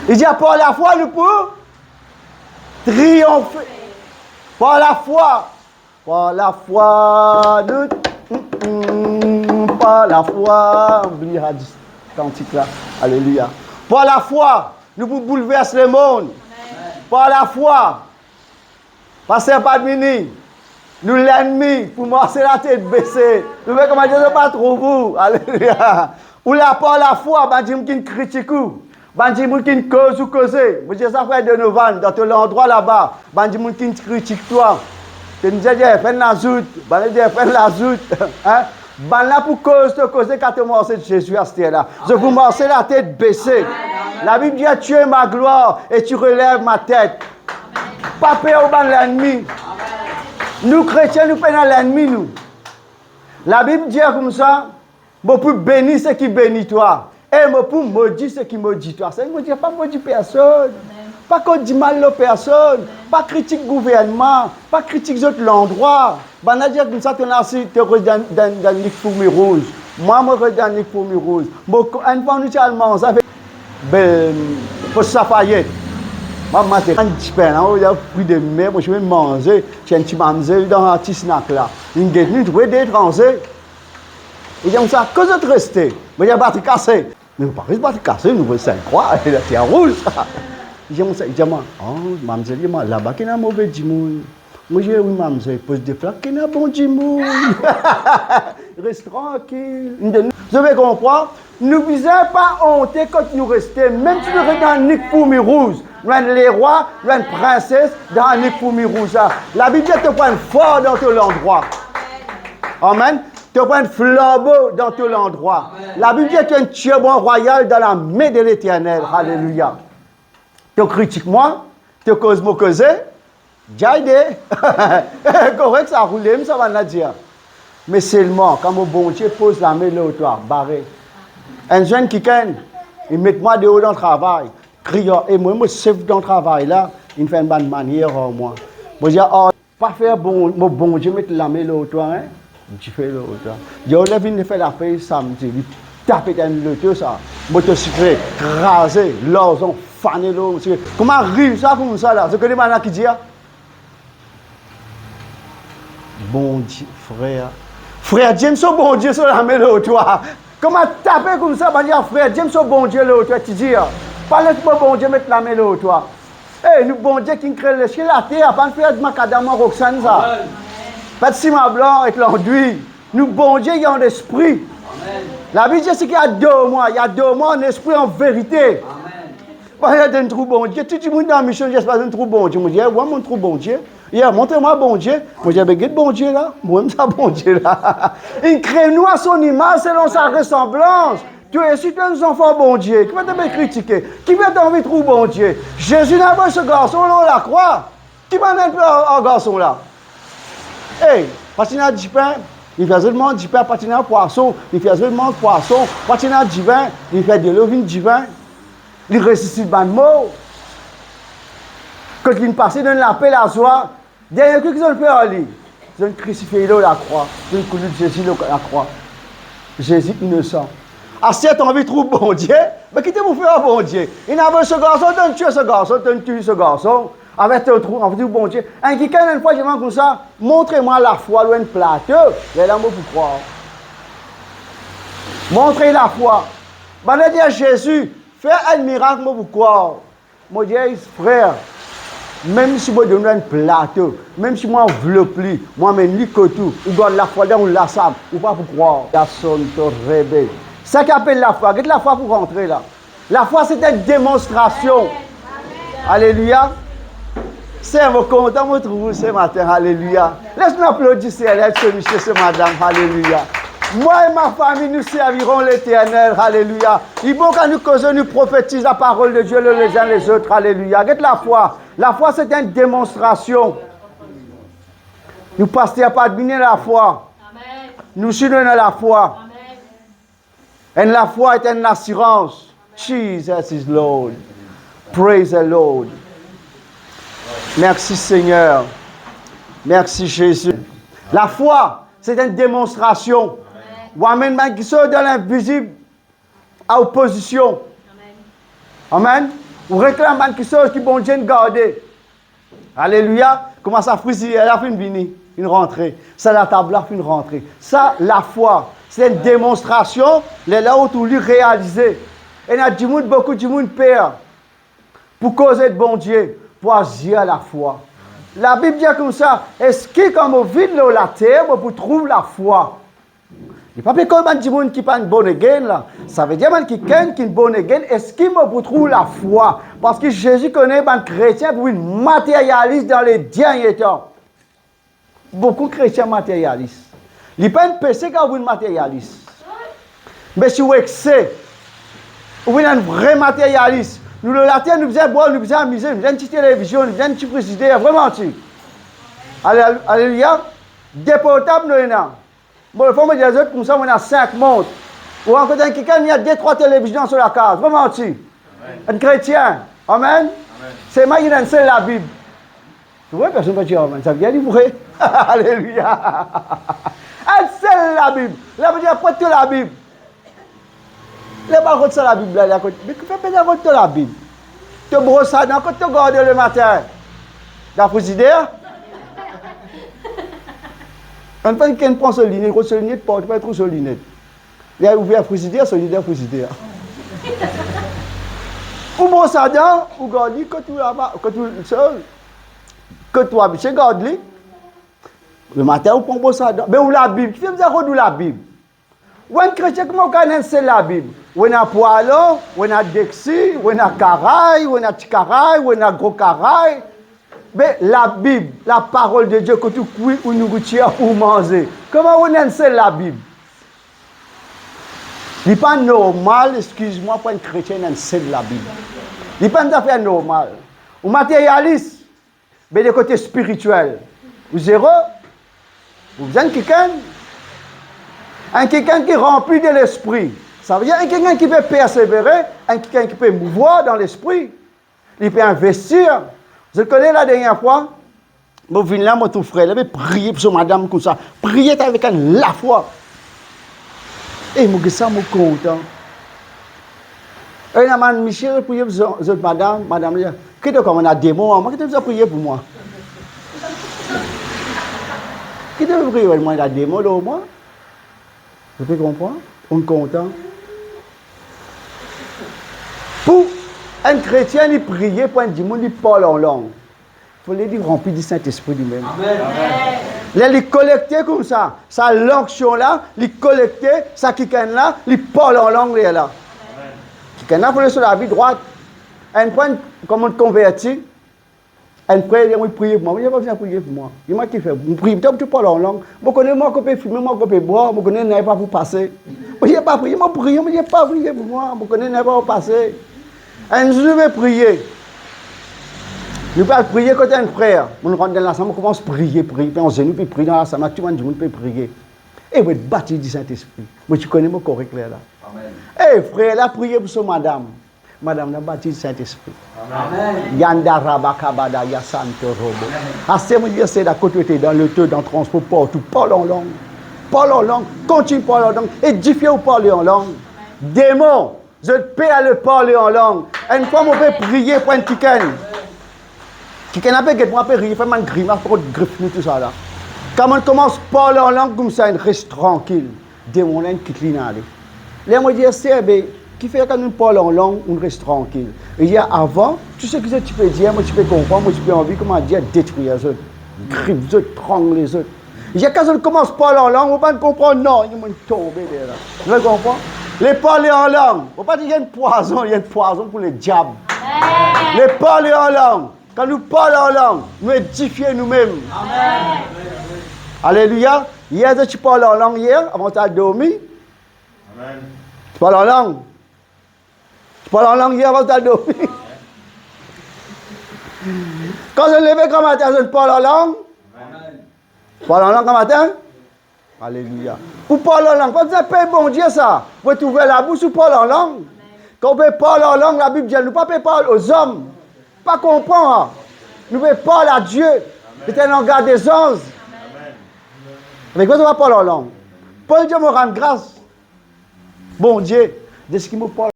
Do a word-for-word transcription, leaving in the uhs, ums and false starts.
Li dir, par lafwa nou pou triyonfe. Par lafwa. Par lafwa nou, mm, mm, par lafwa. Oubli hadis, kantik la. Aleluya. Par lafwa nou pou boulvers lemond. Par lafwa. Paster Padmini, nou lennmi pou marse latet bese. Nou fer kouma Bondie pa trouv ou. Aleluya. Ou la par lafwa, bann dimoun ki'nn kritik ou, bann dimoun ki'nn koz ou koze. Mo dir sa, frer Donovan, dan to landrwa laba, bann dimoun ki'nn kritik twa. To'nn dir, dir, fer enn lazout, bann la dir, fer enn lazout. Hein? Bann la pou koz to koze kan to marse Zezi aster la. Zot pou marse latet bese. Labib dir, tu es ma gloire et tu relèves ma tête. Pa per ou bann lennmi. Nou kretien, nou pena lennmi nou. Labib dir koumsa, mo pou beni seki beni twa, e mo pou modi seki modi twa. Sa mo dir, pa modi personn. Pa kont dimal lor personn. Pa kritik gouvernman. Pa kritik zot landrwa. Bann la dir koumsa, to ena si to res dan, dan, dan nik fourmi rouz. Mwa, mo res dan nik fourmi rouz. Mo, enn fwa nou ti al manze avek, be, Pos Lafayet. Mwa, mwa ti manz dipin la, o, la, fri de mer, mo ti manze, ti enn ti manze dan ti snak la. Li'nn get nou, trouve de etranze. Li dir koumsa, kot zot reste? Mo dir, batri kase. Me nou pa res batri kase, nou res Sint Krwa, e la ti rouz. Li dir koumsa, li dir mwa, "Oh, mamzel," li dir mwa, "laba ki ena move dimoun." Mo dir, "Wi, mamzel, poz de flak ki ena bon dimoun." Res trankil. Zot pe konpran? Nou bizin pa onte kot nou reste, mem si nou res dan nik fourmi rouz. Nou enn lerwa, nou enn prinses dan nik fourmi rouz la. Labib dir to pou enn far dan to landrwa. Amen. To pou enn flanbo dan to landrwa. Labib dir to enn tirbwan rwayal dan lame de Leternel. Aleluya. To kritik mwa, to koz mo koze, dia ede. Korek sa, roule, sa bann la dir. Me selman, kan mo Bondie poz lame lor twa, bare. Enn zwenn kikenn, li met mwa deor dan travay, kriye, e mwa, mo sef dan travay la, li fer enn bann manier ar mwa. Mo dir, "Ah, pa fer bon, mo Bondie met lame lor twa, hein? Dife lor twa." Li dir, "Ole vinn fer lapey samdi." Li tape enn loto sa, motosiklet kraze, larzan fane lor motosiklet. Kouma ariv sa koumsa la? Zot kone bann la ki dir? Bondie, frer. Frer James, so Bondie so lame lor twa. Kouma tape koumsa, bann dir, "Frer James, so Bondie lor twa," ti dir, "Pa les mo Bondie met lame lor twa." E, nou Bondie ki kre lesiel, later, pa fer makadam ar Roxane sa. Amen. Pa sima blan ek landwi. Nou Bondie, li enn lespri. Amen. Labib dir, seki ador mwa, li ador mwa an lespri, an verite. Amen. Bon, li donn trouv Bondie. Tou dimoun dan mision, dir, pa donn trouv Bondie. Mo dir, wi, mo trouv Bondie. Li dir, montre mwa Bondie. Mo dir, be get Bondie la. Mo enn sa Bondie la. Li kre nou a son imaz, selon sa resanblans. Twa osi, to enn zanfan Bondie. Kifer to pe kritike? Kifer to anvi trouv Bondie? Zezi inn avoy so garson lor lakrwa. Ki bann enn pe ar, ar garson la? Ey, pa ti ena dipin, li fer zot manz dipin, pa ti ena pwason, li fer zot manz pwason, pa ti ena divin, li fer delo vinn divin, li resisit bann mor. Kot linn pase, donn lape, lazwa. Dernie kou ki zot fer ar li? Zot krisifie li lor lakrwa, zot koulout Zezi lor lakrwa. Zezi inosan. Aster to anvi trouv Bondie, be ki to pou fer ar Bondie? Inn avoy so garson, to'nn tie so garson, to'nn touy so garson. Avek to trouv, anvi trouv Bondie. Enn kikenn enn fwa dir mwa koumsa, montre mwa lafwa lor enn plato, lerla mo pou krwar. Montre lafwa. Bann la dir Zezi, fer enn mirak, mo pou krwar. Mo dir, frer, mem si mo donn ou enn plato, mem si mo anvlop li, mo amenn li kot ou, ou gard lafwa dan ou lasam, ou pa pou krwar. Personn to rebe. Sa ki apel lafwa, get lafwa pou rantre la. Lafwa, se enn demonstrasion. Aleluya. Ser, mo kontan mo trouv ou se matin. Aleluya. Les nou aplodi Segner, se misie, se madam. Aleluya. Moi et ma famille, nous servirons l'Éternel. Aleluya. Li bon kan nou koze, nou profetiz laparol de Die les uns les autres. Aleluya. Get lafwa. Lafwa, se enn demonstrasion. Nou paster pa admir lafwa. Amen. Nou si nou ena lafwa. Amen. Enn lafwa et enn asirans. Jesus is Lord. Praise the Lord. Mersi, Segner. Mersi, Zezi. Lafwa, se enn demonstrasion. Ou amenn bann ki sort dan linvizib a ou pozision. Amen. Ou reklam bann kiksoz ki Bondie inn garde. Aleluya. Kouma sa frizider la finn vini, finn rantre, sa latab la finn rantre. Sa lafwa, se enn demonstrasion, lerla ou trouv li realize. Ena dimoun, boukou dimoun per pou koze de Bondie, pou azir lafwa. Labib dir koumsa, eski kan mo vinn lor later, mo pou trouv lafwa? Li pa pe koz bann dimoun ki pa'nn born again la. Savedir bann kikenn ki'nn born again, eski mo pou trouv lafwa? Parski Zezi kone bann kretien pou vinn materialis dan le dernie tan. Boukou kretien materialis. Li pa enn pese kan ou vinn materialis. Me si ou ekse, ou vinn enn vre materialis. Nou lor later, nou bizin bwar, nou bizin amize, nou bizin enn ti televizion, nou bizin enn ti frizider, vre manti? Ale-, aleluya. De portab nou ena. Mo, lefwa mo dir zot koumsa, mo ena sink mont. Ou rankontre enn kikenn, li ena de, trwa televizion dan so lakaz. Vre manti? Enn kretien. Amen. Selman li ena enn sel Labib. Ou vre, personn pa dir amen. Savedir li vre. Aleluya. Enn sel Labib. Labib dir, apot to Labib. Ler pa rod sa Labib la, li akoz, me kifer pena rod to Labib? To bros adan, kot to garde lematin? Dan frizider? Enn fwa kikenn pran so linet, rod so linet partou, pa trouv so linet. Li al ouver frizider, so linet dan frizider. Ou bros adan, ou gard li kot ou laba, kot ou, so, kot ou abitie gard li. Lematin ou pran bros adan. Me ou Labib, kifer bizin rod ou Labib? Ou enn kretien, kouma ou kapav ena enn sel Labib? Ou ena pwalon, ou ena deksi, ou ena karay, ou ena ti karay, ou ena gro karay. Me Labib, laparol de Die, kot ou kwi ou nouritir pou manze. Kouma ou ena enn sel Labib? Li pa normal, exkiz mwa, pou enn kretien ena enn sel Labib. Li pa enn zafer normal. Ou materialis. Me de kote spiritiel, ou zero. Ou bizin enn kikenn, enn kikenn ki ranpli de Lespri. Savedir enn kikenn ki pe persevere, enn kikenn ki pe mouvwar dan Lespri. Li pe investir. Zot kone, ladernie fwa mo vinn la, mo trouv frer la pe priye pou so madam koumsa. Priye avek enn lafwa. E mo get sa, mo kontan. Ena bann misie, zot priye pou zot, zot madam, madam li, ki to kouma ena demon, mwa, ki to bizin priye pou mwa? Ki to priye, mwa ena demon lor mwa? Zot pe konpran? Ou kontan? Pou enn kretien, li priye pou enn dimoun, li parl an lang. Fode li ranpli Disintespri limem. Amen. Ler li konekte koumsa, sa lanksion la, li konekte, sa kikenn la, li parl an lang lerla. Kikenn la fode so lavi drwat. Enn fwa, kouma mo konverti, enn frer dir mwa, priye pou mwa. Mo dir, pa bizin priye pou mwa. Dir mwa kifer, mo priye, to, to parl an lang. Mo kone mwa kan pe fime, mwa kan pe bwar, mo kone nanye pa pou pase. Mo dir pa priye, mo priye, mo dir pa priye pou mwa, mo kone nanye pa pou pase. Enn zour nou pe priye. Nou pe al priye kot enn frer. Mo rant dan lasam, mo koumans priye, priye, pe anzenou, pe priye dan lasam la, tou bann dimoun pe priye. E mo batiz Disintespri. Mo ti kone mo korek lerla. Amen. E frer la priye pou so madam. Madam la batiz Disintespri. Amen. Yanda rabakabada yasanto robo. Amen. Aster mo dir, Seigneur, kot ou ete, dan loto, dan transpor, partou, parl an lang. Parl an lang, kontign parl an lang, edifie ou parle an lang. Demon, zot per le parle an lang. Enn fwa mo pe priye pou enn kikenn. Kikenn la pe get mwa, pe riye, fer bann grimas, kot grif nou, tousala. Kan mo koumans parl an lang koumsa, inn res trankil. Demon la inn kit li, inn ale. Ler mo dir, Ser, be, kifer kan nou parl an lang, ou res trankil? Li dir, avan, tou seki zot ti pe dir, mo ti pe konpran, mo ti pe anvi, kouma dir, detrir zot, grif zot, trangle zot. Li dir, kan zot koumans parl an lang, mo pa'nn konpran nanye, mo tonbe lerla. Zot konpran? Le parle an lang, mo pa dir li enn pwazon, li enn pwazon pou lediab. Amen. Le parle an lang, kan nou parl an lang, nou edifie noumem. Amen. Aleluya. Yer, zot ti parl an lang yer, avan zot al dormi. Amen. Ti parl an lang. Ti parl an lang yer, avan zot al dormi. Kan zot leve gramatin, zot parl an lang. Amen. Parl an lang gramatin. Aleluya. Ou parl an lang, pa bizin per Bondie sa. Ou pe ouver labous, ou parl an lang. Kan ou pe parl an lang, Labib dir nou pa pe parl o zom. Pa konpran. Nou pe parl a Die. C'est un langage des anges. Avek mwa, zot pa parl an lang. Pol dir, mo rann gras Bondie, deski mo parl